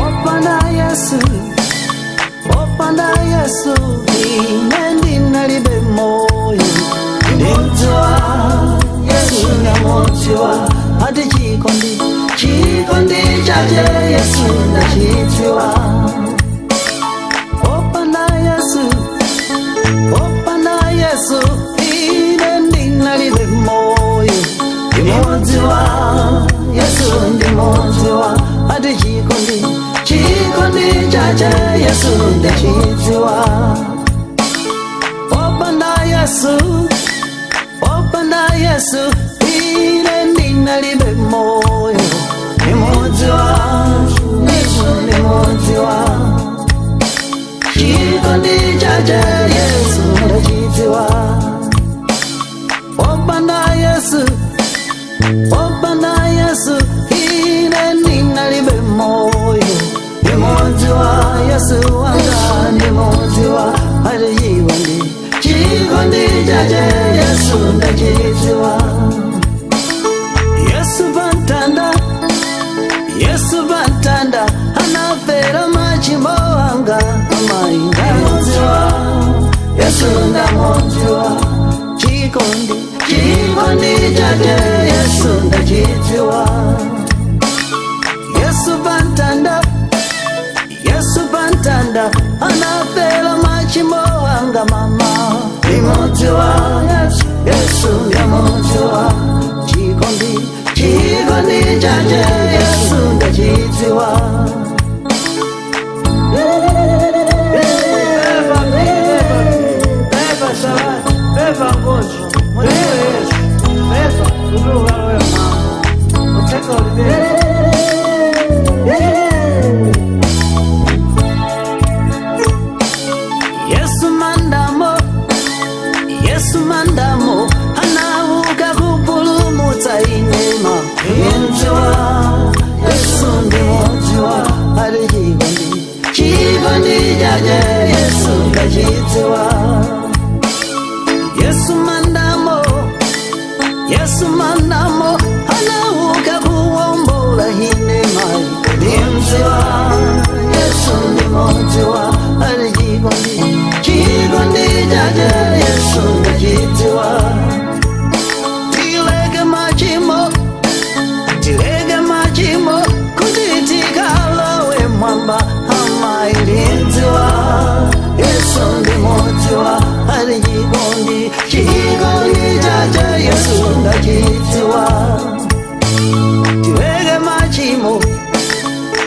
Opanda Yesu, opanda Yesu, ine ndinalibe moyo. Ndimdziwa Yesu, ndamudziwa, ati chikondi, chikondi chache Yesu ndachidziwa. Opanda Yesu, opanda Yesu, ine ndinalibe moyo. Ndimodziwa Yesu, ndimodziwa, ati chikondi, chikondi chache Yesu ndachidziwa. Opanda Yesu, opanda Yesu, ine ndinalibe moyo. Ndimodziwa Yesu, ndimodziwa, chikondi chache Yesu ndachidziwa. Opanda Yesu, opanda Yesu, ine ndinalibe moyo. Ndimodziwa Yesu wanga, ndimodziwa, ati chikondi, chikondi chache Yesu ndachidziwa. Yesu pamtanda, Yesu pamtanda, anafera machimo anga amai. Ndamudziwa Yesu, ndamudziwa, chikondi, chikondi chache Yesu ndachidziwa. Yesu pamtanda, Yesu pamtanda, anafera machimo anga mama. Ndimodziwa Yesu, Yesu ndamudziwa, chikondi, chikondi chache Yesu ndachidziwa. Beba, beba, beba, salad, beba ngozi, mudziwe Yesu, beba, kuti ukalowe mama, uthenga ulibebe. Yesu mandamo, Yesu mandamo, anauka kupulumutsa inema. Ndimodziwa Yesu, ndimodziwa, ati chikondi, chikondi chache Yesu ndachidziwa. Yesu mandamo, Yesu mandamo, anauka kuwombola inema. Ndimodziwa Yesu, ndimodziwa, ati chikondi, chikondi chache Yesu ndachidziwa. Tileke machimo, tileke machimo, kuti tikalowe mwamba amai. Ndimodziwa Yesu, ndimodziwa, ati chikondi, chikondi chache Yesu ndachidziwa. Tileke machimo,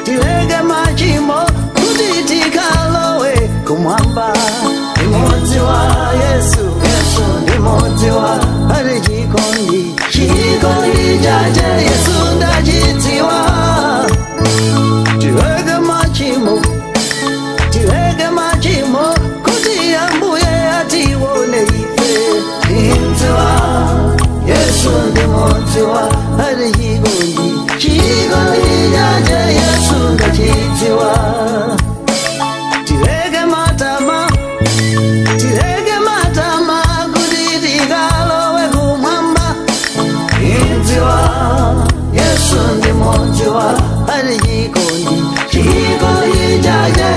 tileke machimo, kuti tikalowe kumwamba. Ndimodziwa Yesu, Yesu ndimodziwa, ati chikondi, chikondi chache Yesu ndachidziwa. Tileke machimo, tileke machimo, kuti ambuye atione ife. Ndimodziwa Yesu, ndimodziwa, ati chikondi, chikondi chache Yesu ndachidziwa. Tileke matama, tileke matama, kuti tikalowe kumwamba. Ndimodziwa Yesu, ndimodziwa, ati chikondi, chikondi chache